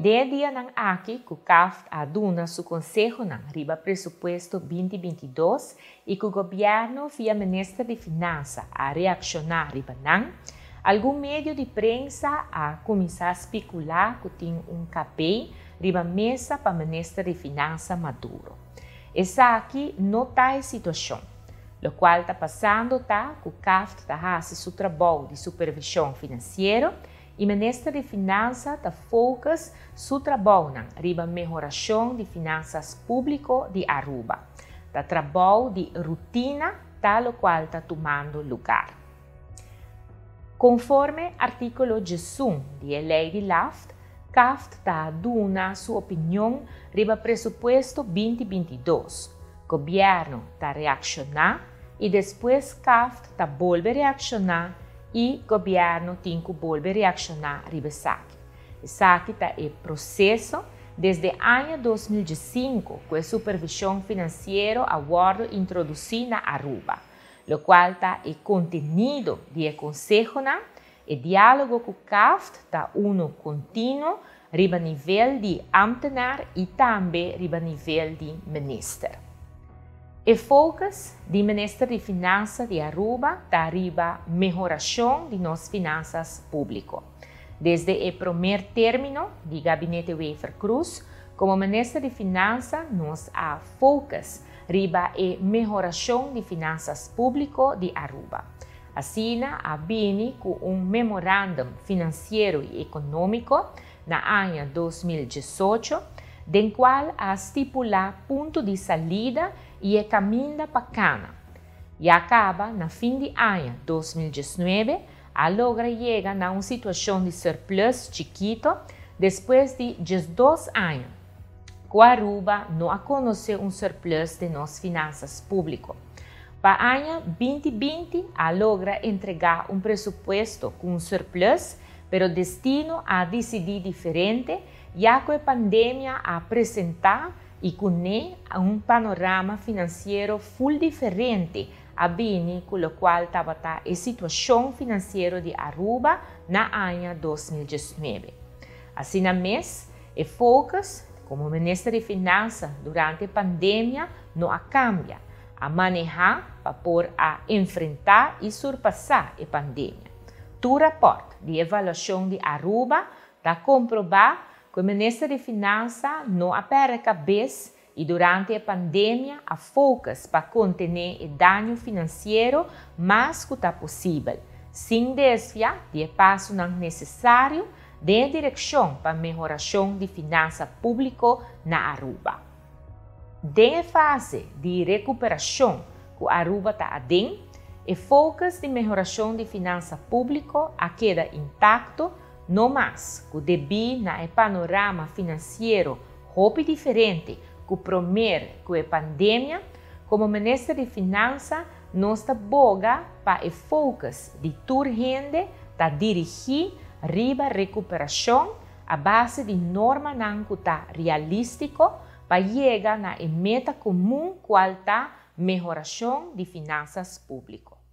Den e dianan aki ku CAFT a duna su konsehonan riba presupuesto 2022 i ku gobièrnu via minister di Finansa a reakshoná riba nan, algun medio di prensa a kuminsá spekulá ku tin un KB riba mesa pa minister di Finansa Maduro. Esaki no ta e situashon. Lokual ta pasando ta ku CAFT ta hasi su trabou di supervishon finansiero i minister di Finansa ta focus su trabounan riba mehorashon di finansas públiko di Aruba. Ta trabou di rutina ta lokual ta tumando lugar. Konforme artíkulo 11 di e lei di LAFT, CAFT ta duna su opinion riba presupuesto 2022. Gobièrnu ta reakshoná i despues CAFT ta bolbe reakshoná i gobièrnu tin ku bolbe reakshoná riba esaki. Esaki ta e proseso desde aña 2005 ku e supervishon finansiero a wòrdu introdusí na Aruba, lokual ta e kontenido di e konsehonan. E diálogo ku CAFT ta unu kontinuo riba nivel di ambtenaar i tambe riba nivel di minister. E focus di minister di Finansa di Aruba ta riba mehorashon di nos finansas públiko. Desde e promé término di gabinete Wever-Croes, komo minister di Finansa nos a focus riba e mehorashon di finansas públiko di Aruba. Asina a bini ku un memorandum finansiero i ekonómiko na aña 2018, den kual a stipulá punto di salida i e kaminda pa kana. Ya kaba na fin di aña 2019 a logra yega na un situashon di surplus chikitu despues di 12 aña ku Aruba no a konosé un surplus di nos finansas públiko. Pa aña 2020 a logra entregá un presupuesto ku un surplus, pero destino a disidí diferente, ya ku e pandemia a presentá i kuné un panorama finansiero full diferente a bini, ku lokual tabata e situashon finansiero di Aruba na aña 2019. Asina mes, e focus komo minister di Finansa durante e pandemia no a kambia, a manehá pa por a enfrentá i surpasá e pandemia. Tur rapòrt di evaluashon di Aruba ta komprobá ku e minister di Finansa no a pèrdè kabes i durante e pandemia a focus pa kontené e daño finansiero mas ku ta posibel, sin desviá di e pasonan nesesario den direkshon pa mehorashon di finansa públiko na Aruba. Den fase di rekuperashon ku Aruba ta aden, e focus di mehorashon di finansa públiko a keda intakto, no mas ku debí na e panorama finansiero hopi diferente ku promé ku e pandemia, komo minister di Finansa nos ta boga pa e focus di tur hende ta dirigí riba rekuperashon a base di normanan ku ta realístiko pa yega na e meta komun, kual ta mehorashon di finansas públiko.